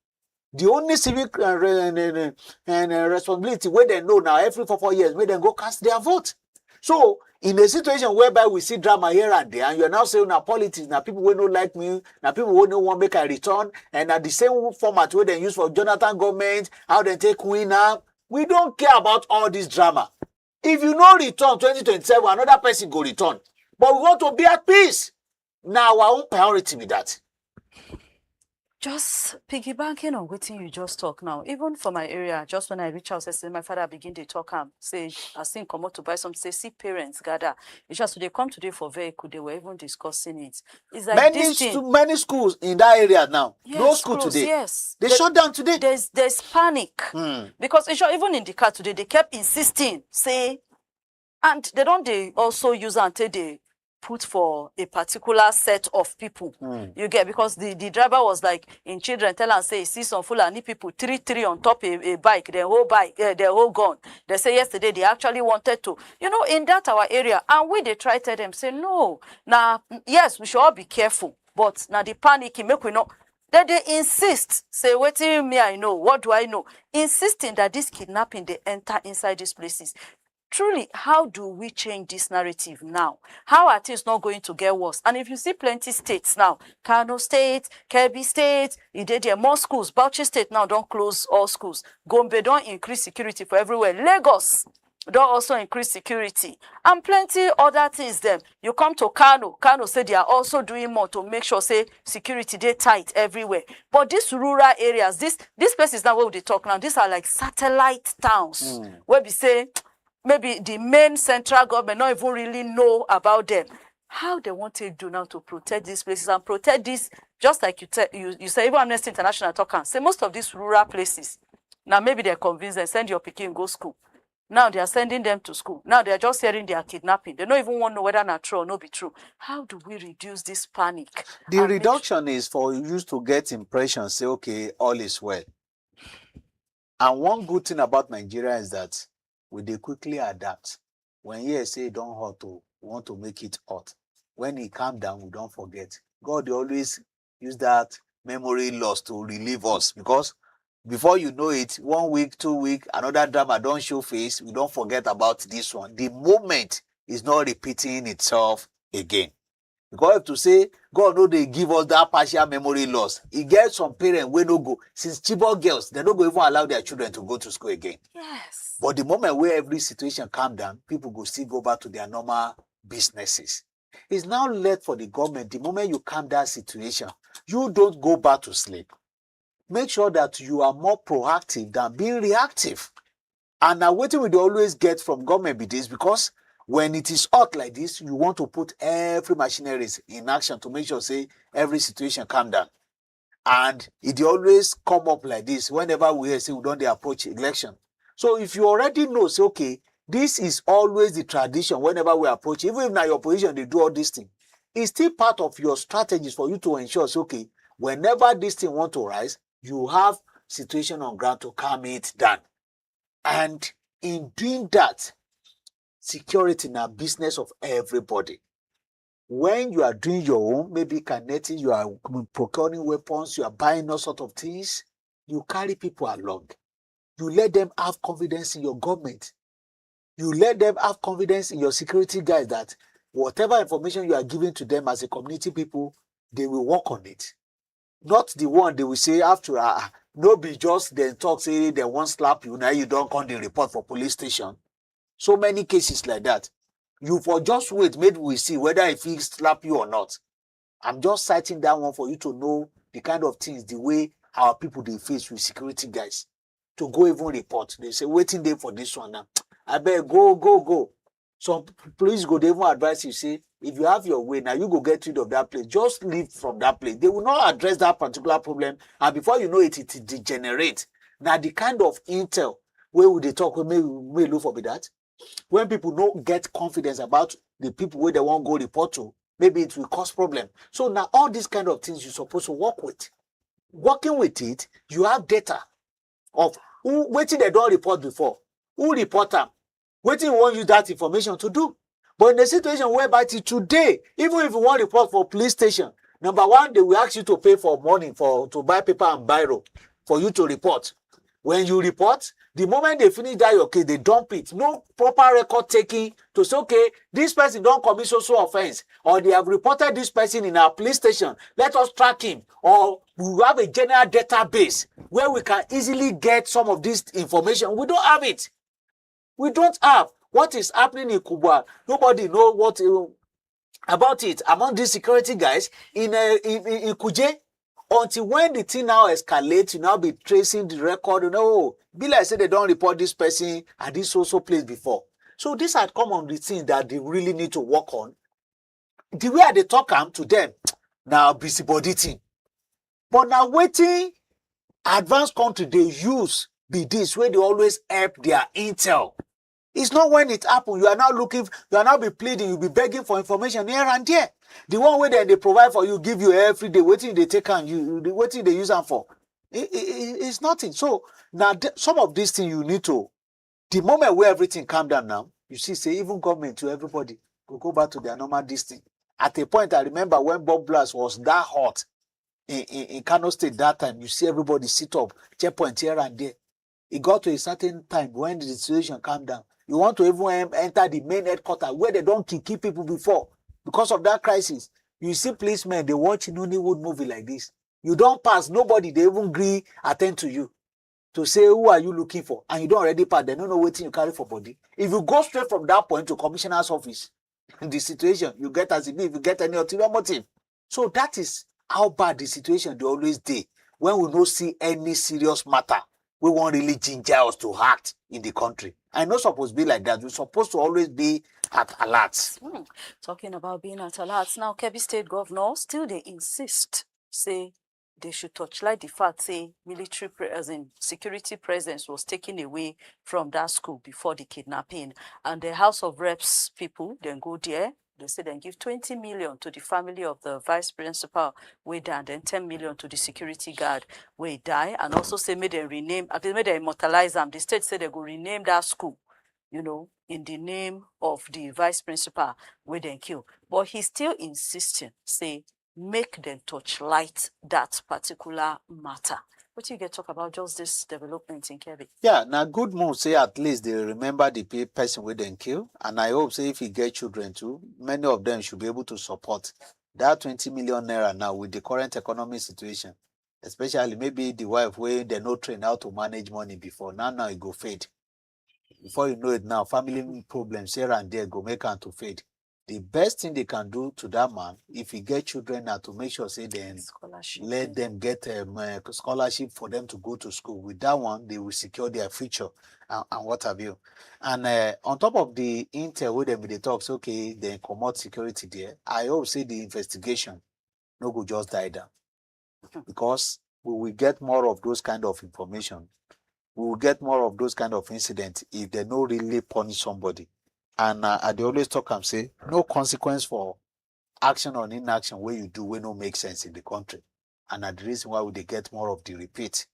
The only civic uh, re- and, and, and, uh, responsibility where they know now every four four years, where they go cast their vote. So In a situation whereby we see drama here and there, and you're now saying na politics, na people wey no like me, na people wey no wan make I return, and na the same format wey dem use for Jonathan government, how dem take win am. We don't care about all this drama. If you no return twenty twenty-seven, another person go return. But we want to be at peace. Na our own priority be that. Just piggybacking on wetin you just talk now, even for my area, just when I reach house, I say my father begin dey talk am, say as him comot to buy something, say see parents gather. It's just they come today for vehicle, they were even discussing it. It's like Many this thing. stu- many schools in that area now. No Yes, school schools, today. Yes. They There- shut down today. There's there's panic Hmm. because it's sure, even in the car today, they kept insisting say, and they don't they also use and take they put for a particular set of people. You get, because the, the driver was like, in children tell and say, see some Fulani people three three on top a, a bike, the whole bike, uh, the whole gun. They say yesterday they actually wanted to, you know, in that our area, and we they try tell them say no. Now yes, we should all be careful, but now the panic make we know. Then they insist say, waiting me I know, what do I know? Insisting that this kidnapping they enter inside these places. Truly, how do we change this narrative now? How are things not going to get worse? And if you see plenty states now, Kano State, Kebbi State, e dey there, more schools. Bauchi State now don't close all schools. Gombe don't increase security for everywhere. Lagos don't also increase security. And plenty other things them. You come to Kano, Kano say they are also doing more to make sure say security they tight everywhere. But these rural areas, this these places now where we dey talk now, these are like satellite towns where we say maybe the main central government not even really know about them. How they want to do now to protect these places and protect this, just like you tell you, you say, even Amnesty International talk and say most of these rural places, now maybe they're convinced and send your pikin go school. Now they are sending them to school. Now they are just hearing they are kidnapping. They don't even want to know whether not true or no be true. How do we reduce this panic? The and make reduction is for you to get impression, say, okay, all is well. And one good thing about Nigeria is that we dey quickly adapt. When here say e don hot, oh, we want to make it hot. When e calm down, we don't forget. God dey always use that memory loss to relieve us, because before you know it, one week, two week, another drama don't show face. We don't forget about this one. The moment is not repeating itself again. Because if to say God no dey give us that partial memory loss, e get some parents wey no go, since Chibok girls, they no go even allow their children to go to school again. Yes. But the moment where every situation calm down, people go still go back to their normal businesses. It's now left for the government. The moment you calm that situation, you don't go back to sleep. Make sure that you are more proactive than being reactive. And now, what we dey always get from government be this, because when it is hot like this, you want to put every machineries in action to make sure say every situation calm down. And it dey always come up like this whenever we hear say we don dey approach election. So if you already know say, okay, this is always the tradition whenever we approach, even if now your position they do all this thing, it's still part of your strategies for you to ensure say, okay, whenever this thing want to rise, you have situation on ground to calm it down. And in doing that, security na business of everybody. When you are doing your own, maybe kinetic, you are procuring weapons, you are buying all sort of things, you carry people along. You let them have confidence in your government. You let them have confidence in your security guys that whatever information you are giving to them as a community people, they will work on it. Not the one they will say after, ah, no be just then talk say they won't slap you, now you don't come the report for police station. So many cases like that. You for just wait, maybe we see whether if he slap you or not. I'm just citing that one for you to know the kind of things, the way our people they face with security guys. To go even report, they say, waiting there for this one now. I beg, go, go, go. Some police go, they even advise you, say, if you have your way now, you go get rid of that place. Just leave from that place. They will not address that particular problem. And before you know it, it degenerates. Now, the kind of intel where would they talk, we may, may look for be that. When people no get confidence about the people where they won't go report to, maybe it will cause problem. So now all these kind of things you're supposed to work with. Working with it, you have data of who waiting they don't report before, who report them, waiting you won't use that information to do. But in a situation whereby till today, even if you want report for police station, number one, they will ask you to pay for money for to buy paper and biro for you to report. When you report, the moment they finish that your case, they dump it. No proper record taking to say, okay, this person don't commit so so offense, or they have reported this person in our police station. Let us track him. Or we have a general database where we can easily get some of this information. We don't have it. We don't have what is happening in Kubwa. Nobody know what uh, about it among these security guys in uh, in, in, in Kuje. Until when the thing now escalate, you now be tracing the record. You know, oh, be like say they don't report this person at this so so place before. So these are come on the things that they really need to work on. The way they talk am to them now busybody thing. But now waiting advanced country they use be this where they always help their intel. It's not when it happen you are now looking, you are now be pleading, you be begging for information here and there. The one way that they provide for you, give you every day. Waiting they take on you, waiting they use them for. It, it, it's nothing. So now th- some of these things you need to. The moment where everything calm down now, you see, say even government to everybody go go back to their normal this thing. At a point, I remember when bomb blast was that hot in, in, in Kano State that time. You see everybody sit up, checkpoint here and there. It got to a certain time when the situation calmed down. You want to even em- enter the main headquarter where they don't kill, kill people before because of that crisis. You see policemen, they watch Nollywood movie like this. You don't pass, nobody, they even agree attend to you to say, who are you looking for? And you don't already pass, they don't know what you carry for body. If you go straight from that point to commissioner's office, the situation you get as it be, if you get any ulterior motive. So that is how bad the situation they always day when we no see any serious matter. We won't really ginger us to act in the country. I know supposed to be like that. We're supposed to always be at alert. Hmm. Talking about being at alert now, Kebbi State Governor still they insist say they should torchlight the fact say military pre- as in security presence was taken away from that school before the kidnapping, and the House of Reps people then go there. They say then give twenty million to the family of the vice principal way down, then ten million to the security guard way die, and also say make them rename, I mean, make them immortalize them. The state say they go rename that school, you know, in the name of the vice principal way then kill. But he's still insisting say make them torchlight that particular matter. What you get talk about just this development in Kebbi? Yeah, now good move say at least they remember the pe- person wey dem kill, and I hope say if he get children too, many of them should be able to support that twenty million naira now with the current economic situation, especially maybe the wife wey dem no train how to manage money before, now now e go fade. Before you know it now, family problems here and there go make am to fade. The best thing they can do to that man, if he get children, na to make sure say dem Scholarship. let them get um, uh, scholarship for them to go to school. With that one, they will secure their future and, and what have you. And uh, on top of the intel wey dem dey talk say okay, dem comot security there, I hope say the investigation no go just die down, because we will get more of those kind of information. We will get more of those kind of incidents if they no really punish somebody. And uh, I dey always talk am say no consequence for action or inaction wey you do wey no make sense in the country. And na the reason why we dey get more of the repeat,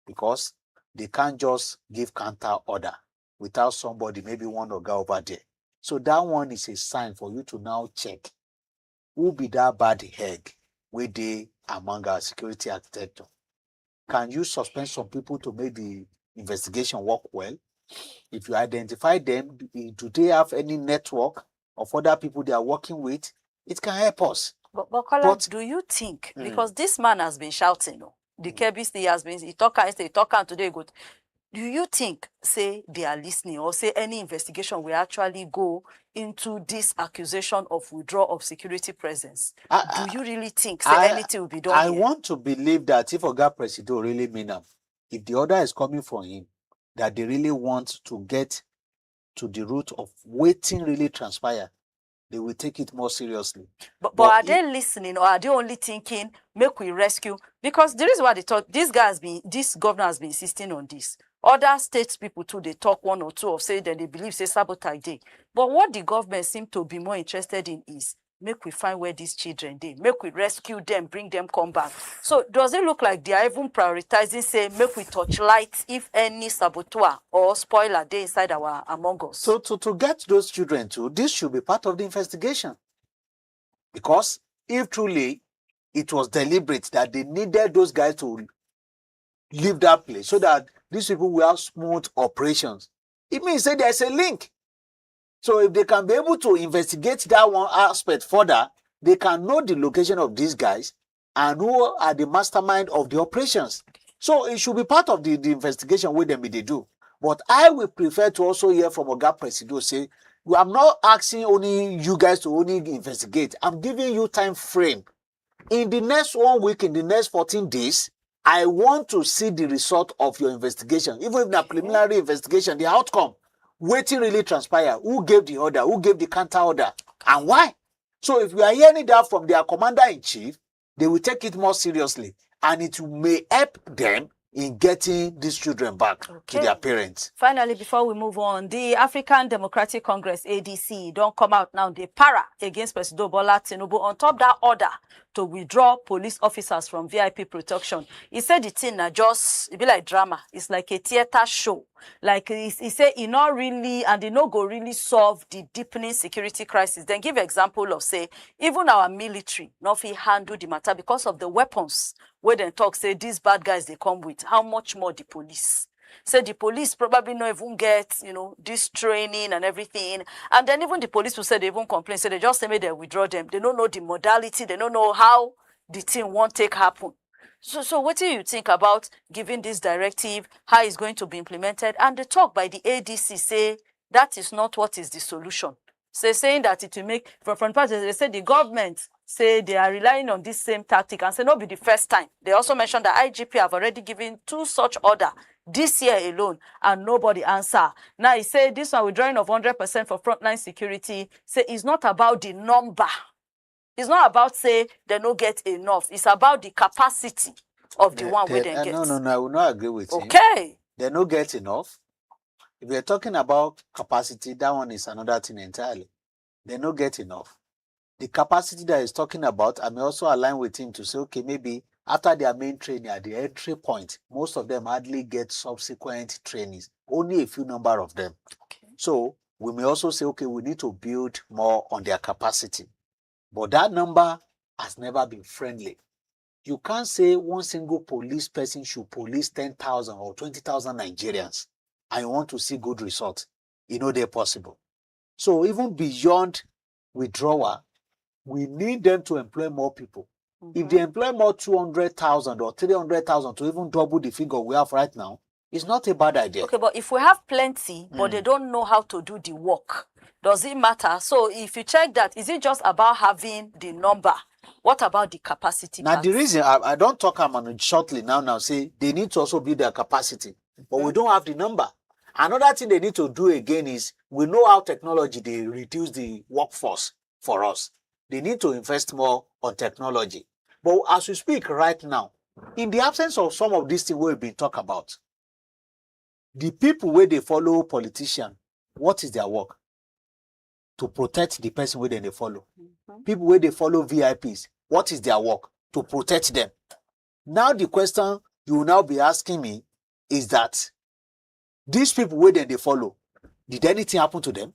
because they can't just give counter order without somebody, maybe one oga over there. So that one is a sign for you to now check who be that bad egg wey dey among our security architecture. Can you suspend some people to make the investigation work well? If you identify them, do they have any network of other people they are working with? It can help us. But, but Kola, But- do you think Mm. because this man has been shouting, no? The Kebbi he has been he talk he say he talk am today good. Do you think say they are listening or say any investigation will actually go into this accusation of withdrawal of security presence? I, Do you really think say I- anything will be done I here? want to believe that if Oga Presido really mean am, if the order is coming from him, that they really want to get to the root of wetin really transpire, they will take it more seriously. But, but But are if- they listening or are they only thinking, make we rescue? Because the reason why they thought this guy has been, this governor has been insisting on this. Other state people too, they talk one or two of say that they believe say sabotage dey. But what the government seem to be more interested in is make we find where these children dey, make we rescue them, bring them come back. So does it look like they are even prioritizing say make we torchlight if any saboteur or spoiler dey inside our among us? So to, to get those children too, this should be part of the investigation. Because if truly it was deliberate that they needed those guys to leave that place so that These people will have smooth operations. It means say there's a link. So if they can be able to investigate that one aspect further, they can know the location of these guys and who are the mastermind of the operations. So it should be part of the, the investigation wey dem be dey do. But I will prefer to also hear from Oga Presido say, "Well, I'm not asking only you guys to only investigate. I'm giving you time frame. In the next one week, in the next fourteen days, I want to see the result of your investigation, even if na preliminary investigation, the outcome, wetin really transpire, who gave the order, who gave the counter order, and why." So if we are hearing that from their commander in chief, they will take it more seriously, and it may help them in getting these children back to their Okay. Parents. Finally, before we move on, the African Democratic Congress, A D C, don come out now, dey para against Presido Bola Tinubu on top that order to withdraw police officers from V I P protection. He said the thing na just, e be like drama. It's like a theater show. Like, he, he say e no really, and e no go really solve the deepening security crisis. Then give example of say, even our military no fit handle the matter because of the weapons wey dem talk say these bad guys dey come with. How much more the police? Say the police probably no even get, you know, this training and everything. And then even the police will say, they even complain, say they just say make dem withdraw them. They don't know the modality, they don't know how the thing won't take happen. So, so what do you think about giving this directive, how it's going to be implemented? And the talk by the A D C say that is not what is the solution. Say, saying that it will make, from, from the past, they say the government say they are relying on this same tactic and say no be the first time. They also mentioned that I G P have already given two such order this year alone and nobody answer. Now he say this one, withdrawing of hundred percent for frontline security, say it's not about the number. It's not about say they no get enough. It's about the capacity of the one wey They- dem uh, get. No, no, no, I will not agree with him. Okay. They no get enough. If you're talking about capacity, that one is another thing entirely. They no get enough. The capacity that he's talking about, I may also align with him to say, okay, maybe after their main training at the entry point, most of them hardly get subsequent trainings, only a few number of them. Okay. So we may also say, okay, we need to build more on their capacity. But that number has never been friendly. You can't say one single police person should police ten thousand or twenty thousand Nigerians and you want to see good results. E no dey possible. So even beyond withdrawal, we need them to employ more people. If they employ more two hundred thousand or three hundred thousand to even double the figure we have right now, it's not a bad idea. Okay, but if we have plenty, but they Mm. don't know how to do the work, does it matter? So if you check that, is it just about having the number? What about the capacity Now part? The reason I, I don't talk about it shortly now, now say they need to also build their capacity, but we don't have the number. Another thing they need to do again is we know how technology they reduce the workforce for us. They need to invest more on technology. But as we speak right now, in the absence of some of these things we've been talk about, the people where they follow politician, what is their work? To protect the person where they follow. People where they follow V I Ps, what is their work? To protect them. Now the question you will now be asking me is that these people where they follow, did anything happen to them?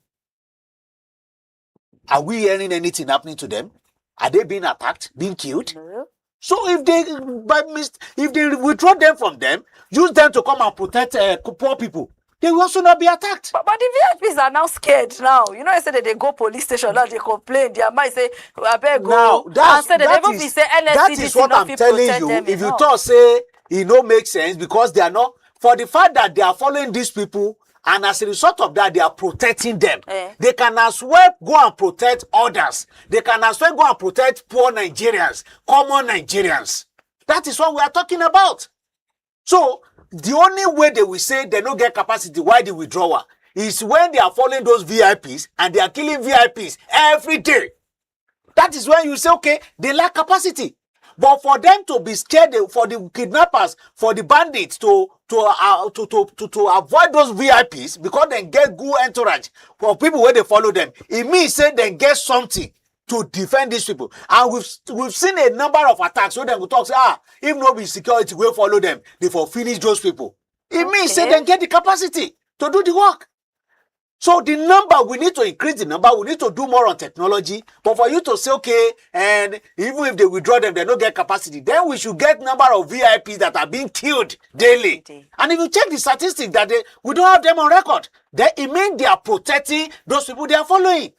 Are we hearing anything happening to them? Are they being attacked, being killed? No. So if they by mist- if they withdraw them from them, use them to come and protect uh, poor people, they will also not be attacked. But, but the V I Ps are now scared now. You know, I said that they go police station now, they complain. Their mind say, I beg go. Now And that's say they that even is, be say that N S C D C is what no I'm fit telling protect you. Them If you enough. Talk say it no make sense because they are not for the fact that they are following these people, and as a result of that they are protecting them. Eh. They can as well go and protect others. They can as well go and protect poor Nigerians, common Nigerians. That is what we are talking about. So the only way they will say they no get capacity, why the withdrawal, is when they are following those V I Ps and they are killing V I Ps every day. That is when you say, okay, they lack capacity. But for them to be scared, eh, for the kidnappers, for the bandits to to uh, to, to to to avoid those V I Ps because they get good entourage for people where they follow them, it means say they get something to defend these people. And we've we've seen a number of attacks where they go talk say, ah, if no be security wey follow them, they for finish those people. It means say Okay. They get the capacity to do the work. So the number, we need to increase the number, we need to do more on technology. But for you to say, okay, and even if they withdraw them, they don't get capacity, then we should get number of V I Ps that are being killed daily. Day. And if you check the statistics that they, we don't have them on record, then it means they are protecting those people they are following.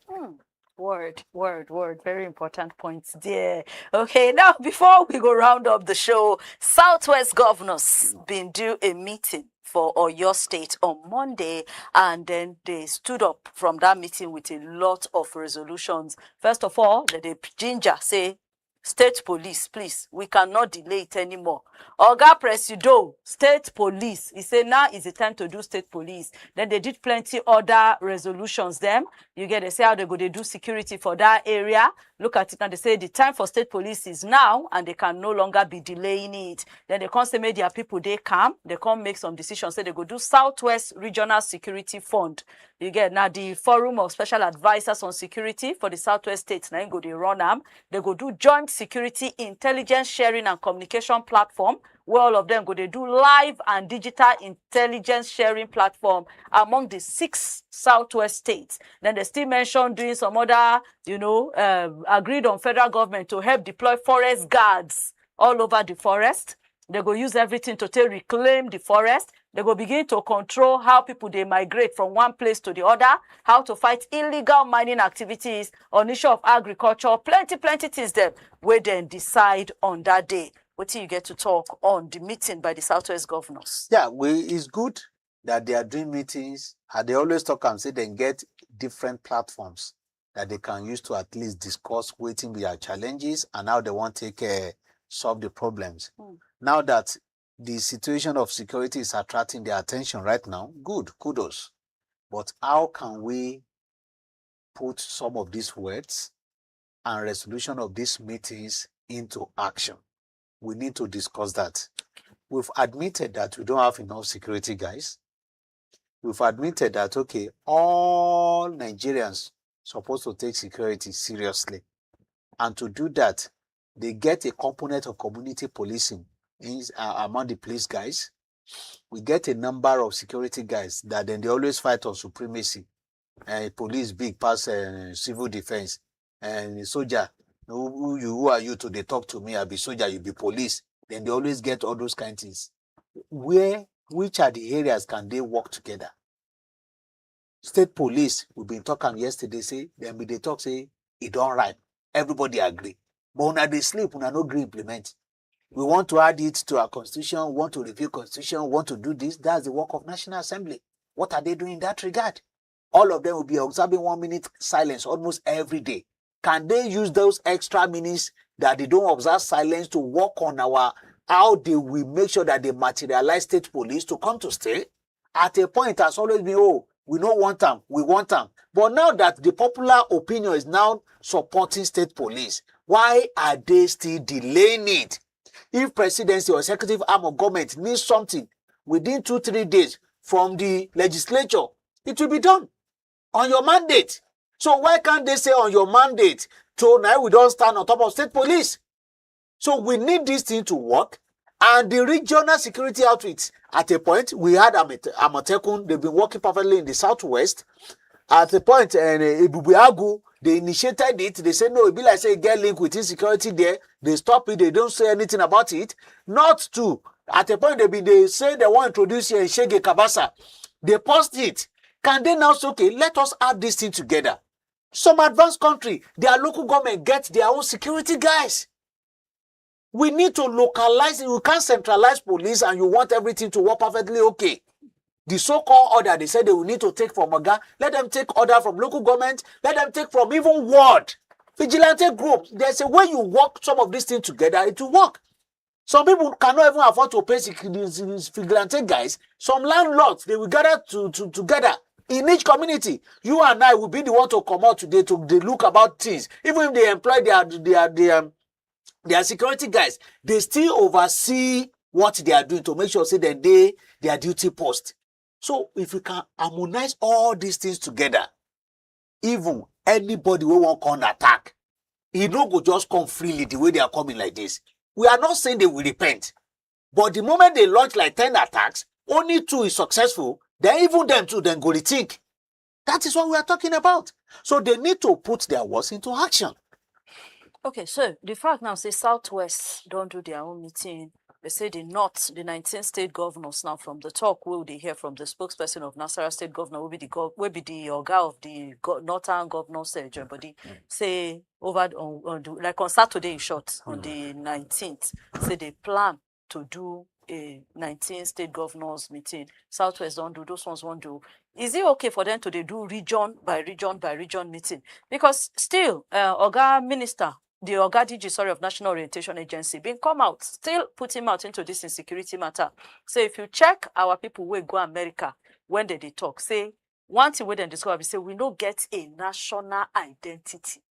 Word, word, word. Very important points there. Okay, now before we go round up the show, Southwest governors been do a meeting for Oyo State on Monday, and then they stood up from that meeting with a lot of resolutions. First of all, the, the ginger say, "State police, please, we cannot delay it anymore." Oga Presido, state police. He say now is the time to do state police. Then they did plenty other resolutions. Them, you get, they say how they go, they do security for that area. Look at it now. They say the time for state police is now, and they can no longer be delaying it. Then they can't say, make their people they come. They can't make some decisions. Say they go do Southwest Regional Security Fund. You get now the Forum of Special Advisors on Security for the Southwest States. Now go they run them. They go do joint security intelligence sharing and communication platform, where all of them go they do live and digital intelligence sharing platform among the six Southwest states. Then they still mention doing some other, you know, uh, agreed on federal government to help deploy forest guards all over the forest. They go use everything to take reclaim the forest. They go begin to control how people they migrate from one place to the other, how to fight illegal mining activities, on issue of agriculture, plenty, plenty things them where then decide on that day. What you get to talk on the meeting by the Southwest governors? Yeah, we, it's good that they are doing meetings. And they always talk and say they get different platforms that they can use to at least discuss waiting their challenges and how they want to take uh, solve the problems. Mm. Now that the situation of security is attracting their attention right now, good, kudos. But how can we put some of these words and resolution of these meetings into action? We need to discuss that. We've admitted that we don't have enough security guys. We've admitted that, okay, all Nigerians supposed to take security seriously. And to do that, they get a component of community policing in, uh, among the police guys. We get a number of security guys that then they always fight on supremacy. And police big pass uh, civil defense. And soldier, who, who you, who are you to they talk to me? I be soldier, you be police. Then they always get all those kind of things. Where, which are the areas can they work together? State police, we been talking yesterday, say, then we they talk, say, it don't right. Everybody agree. But when they sleep, when no agree implement. We want to add it to our constitution, want to review constitution, want to do this. That's the work of National Assembly. What are they doing in that regard? All of them will be observing one minute silence almost every day. Can they use those extra minutes that they don't observe silence to work on our, how they will make sure that they materialize state police to come to stay? At a point, it has always been, oh, we don't want them, we want them. But now that the popular opinion is now supporting state police, why are they still delaying it? If presidency or executive arm of government needs something within two, three days from the legislature, it will be done on your mandate. So why can't they say on your mandate, so now we don't stand on top of state police? So we need this thing to work. And the regional security outfit, at a point, we had Amot- Amotekun, they've been working perfectly in the southwest. At a point, and uh, Ibubuagu, they initiated it. They said, no, it be like say get link with insecurity there. They stop it. They don't say anything about it. Not to. At a point, they be they say they want to introduce here Shege Kabasa. They paused it. Can they now say, okay, let us add this thing together? Some advanced country, their local government get their own security guys. We need to localize it. You can't centralize police and you want everything to work perfectly okay. The so-called order they said they will need to take from Oga, let them take order from local government, let them take from even ward, vigilante groups. There's a way you work some of these things together, it will work. Some people cannot even afford to pay sec- these- these vigilante guys. Some landlords, they will gather to, to together in each community. You and I will be the one to come out today to they look about things. Even if they employ their their their, um, their security guys, they still oversee what they are doing to make sure say that they their duty post. So if we can harmonize all these things together, even anybody who won't come attack, he no go just come freely the way they are coming like this. We are not saying they will repent, but the moment they launch like ten attacks, only two is successful. Then even them too, then go rethink. That is what we are talking about. So they need to put their words into action. Okay, so the fact now say Southwest don do their own meeting. They say the North, the nineteen state governors now from the talk wey we dey hear from the spokesperson of Nasarawa State Governor, wey be the gov wey be the oga of the go northern governors uh, join body, say over on, on the, like on Saturday in short, on the nineteenth, say they plan to do a nineteen state governors meeting. Southwest don do, those ones wan do. Is it okay for them to dey do region by region by region meeting? Because still, uh, oga minister, the oga D G, sorry, of National Orientation Agency, been come out, still put him out into this insecurity matter. So if you check our people wey go America, when they dey talk, say one thing wey dem discover be say we no get a national identity.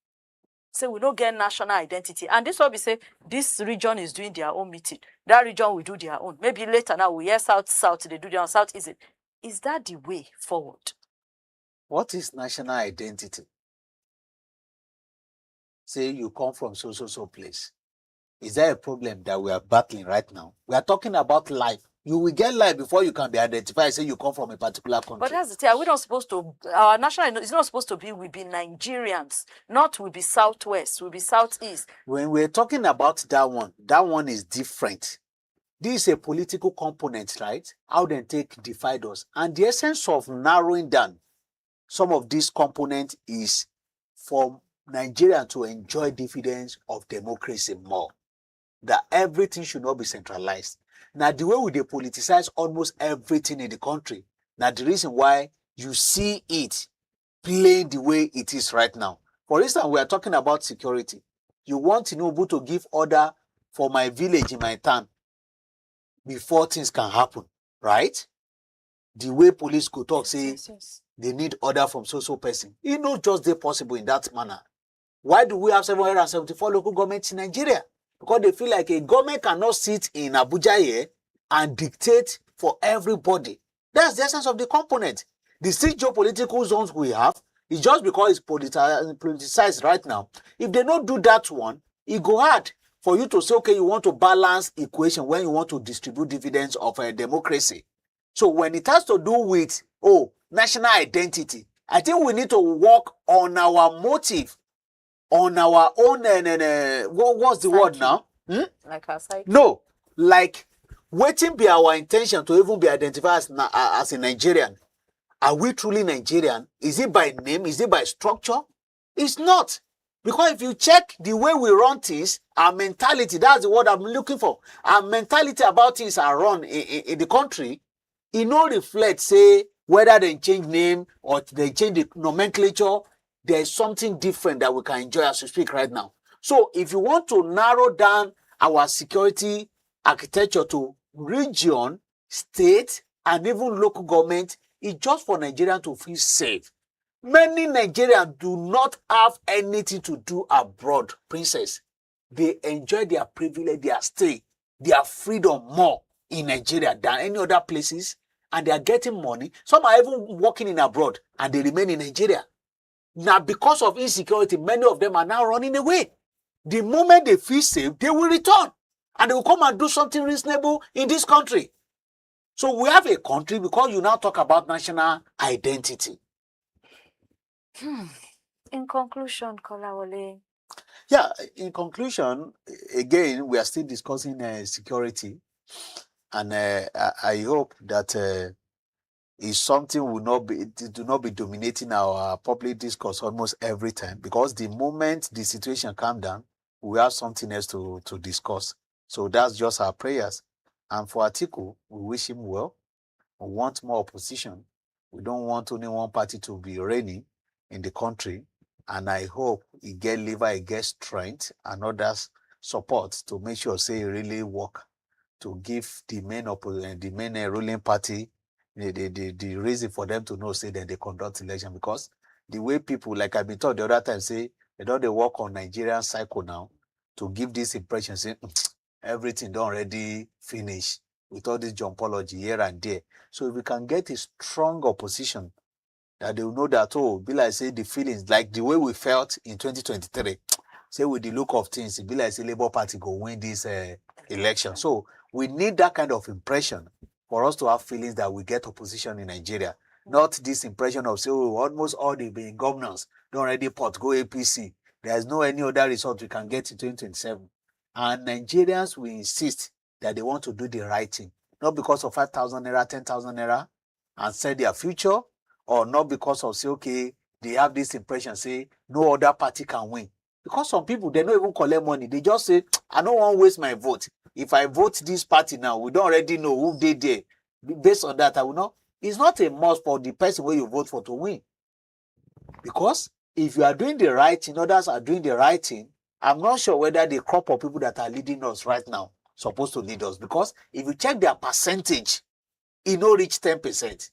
Say we no get national identity. And this one be say this region is doing their own meeting. That region will do their own. Maybe later now we hear South South, they do their own, South East. Is that the way forward? What is national identity? Say you come from so, so, so place. Is there a problem that we are battling right now? We are talking about life. You will get life before you can be identified, say you come from a particular country. But that's the thing. Are we not supposed to, our national is not supposed to be we be Nigerians, not we be Southwest, we be Southeast. When we're talking about that one, that one is different. This is a political component, right? How dem take divide us. And the essence of narrowing down some of these components is for Nigeria to enjoy dividends of democracy more. That everything should not be centralized. Now, the way we dey politicize almost everything in the country, now the reason why you see it playing the way it is right now. For instance, we are talking about security. You want Tinubu to give order for my village in my town before things can happen, right? The way police go talk say they need order from so so person, e no just dey possible in that manner. Why do we have seven hundred and seventy-four local governments in Nigeria? Because they feel like a government cannot sit in Abuja here and dictate for everybody. That's the essence of the component. The six geopolitical zones we have is just because it's politi- politicized right now. If they don't do that one, it go hard for you to say, okay, you want to balance equation when you want to distribute dividends of a democracy. So when it has to do with, oh, national identity, I think we need to work on our motive, on our own. Uh, uh, what, what's the word now? Hmm? Like our psyche. No, like, wetin be our intention to even be identified as, na- as a Nigerian? Are we truly Nigerian? Is it by name? Is it by structure? It's not. Because if you check the way we run things, our mentality, that's the word I'm looking for. Our mentality about things are run in, in, in the country, e no reflect say whether they change name or they change the nomenclature, there is something different that we can enjoy as we speak right now. So if you want to narrow down our security architecture to region, state, and even local government, it's just for Nigerians to feel safe. Many Nigerians do not have anything to do abroad, princess. They enjoy their privilege, their stay, their freedom more in Nigeria than any other places, and they are getting money. Some are even working in abroad and they remain in Nigeria. Now, because of insecurity, many of them are now running away. The moment they feel safe, they will return and they will come and do something reasonable in this country. So we have a country because you now talk about national identity. Hmm. In conclusion, Kolawole. Yeah, in conclusion, again, we are still discussing uh, security, and uh, I, I hope that uh, is something will not be it will not be dominating our public discourse almost every time, because the moment the situation calm down, we have something else to to discuss. So that's just our prayers. And for Atiku, we wish him well. We want more opposition. We don't want only one party to be reigning in the country. And I hope he get liver, he get strength and others support to make sure say he really work to give the main oppo- eh, the main eh, ruling party the, the, the, the reason for them to know say that they conduct election, because the way people, like I been told the other time, say they don't they work on Nigerian cycle now to give this impression say, "Mm, everything don't already finish with all this jumpology here and there." So if we can get a strong opposition that they will know that, oh, be like say the feelings, like the way we felt in twenty twenty-three, say with the look of things, it be like say Labour Party go win this uh, election. So we need that kind of impression for us to have feelings that we get opposition in Nigeria. Not this impression of say, oh, almost all the been governors don already port go A P C. There is no any other result we can get in twenty twenty-seven. And Nigerians will insist that they want to do the right thing, not because of five thousand naira, ten thousand naira, and set their future, or not because of say, okay, they have this impression say no other party can win. Because some people, they no even collect money. They just say, I no wan waste my vote. If I vote this party now, we don already know who dey there. Based on that, I will not. It's not a must for the person wey you vote for to win. Because if you are doing the right thing, others are doing the right thing, I'm not sure whether the crop of people that are leading us right now supposed to lead us. Because if you check their percentage, e no reach ten percent.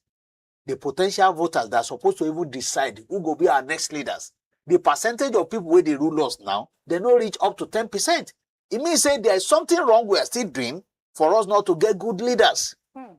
The potential voters that are supposed to even decide who go be our next leaders, the percentage of people wey dey rule us now, they no reach up to ten percent. E mean say there is something wrong we are still doing for us not to get good leaders. Hmm.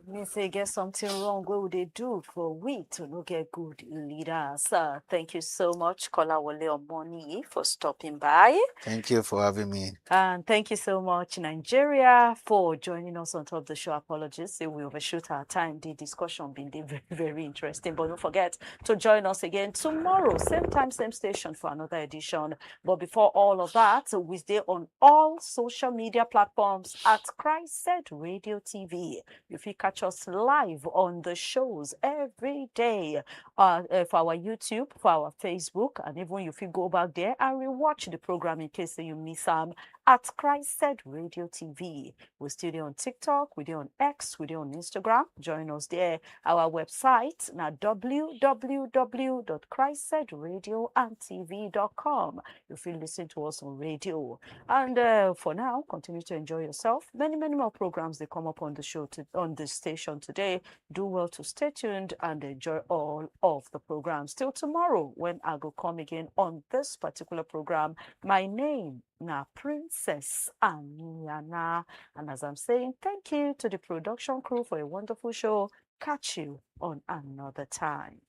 Mean say get something wrong wey we dey do for we to no get good leaders. Uh, thank you so much, Kolawole Omoni, for stopping by. Thank you for having me. And thank you so much, Nigeria, for joining us on top of the show. Apologies, say we overshoot our time. The discussion been dey very, very interesting. But don't forget to join us again tomorrow, same time, same station, for another edition. But before all of that, we dey on all social media platforms at Christ Radio T V. You fit catch us live on the shows every day, uh, uh, for our YouTube, for our Facebook, and even you fit go back there and rewatch the program in case say you miss am at Christ Radio T V. We still dey on TikTok, we dey on X, we dey on Instagram. Join us there. Our website na www.christradioandtv.com. You fit listen to us on radio. And uh, for now, continue to enjoy yourself. Many, many more programs dey come up on the show to, on the station today. Do well to stay tuned and enjoy all of the programs. Till tomorrow, when I go come again on this particular program. My name na Princess Aniana. And as I'm saying, thank you to the production crew for a wonderful show. Catch you on another time.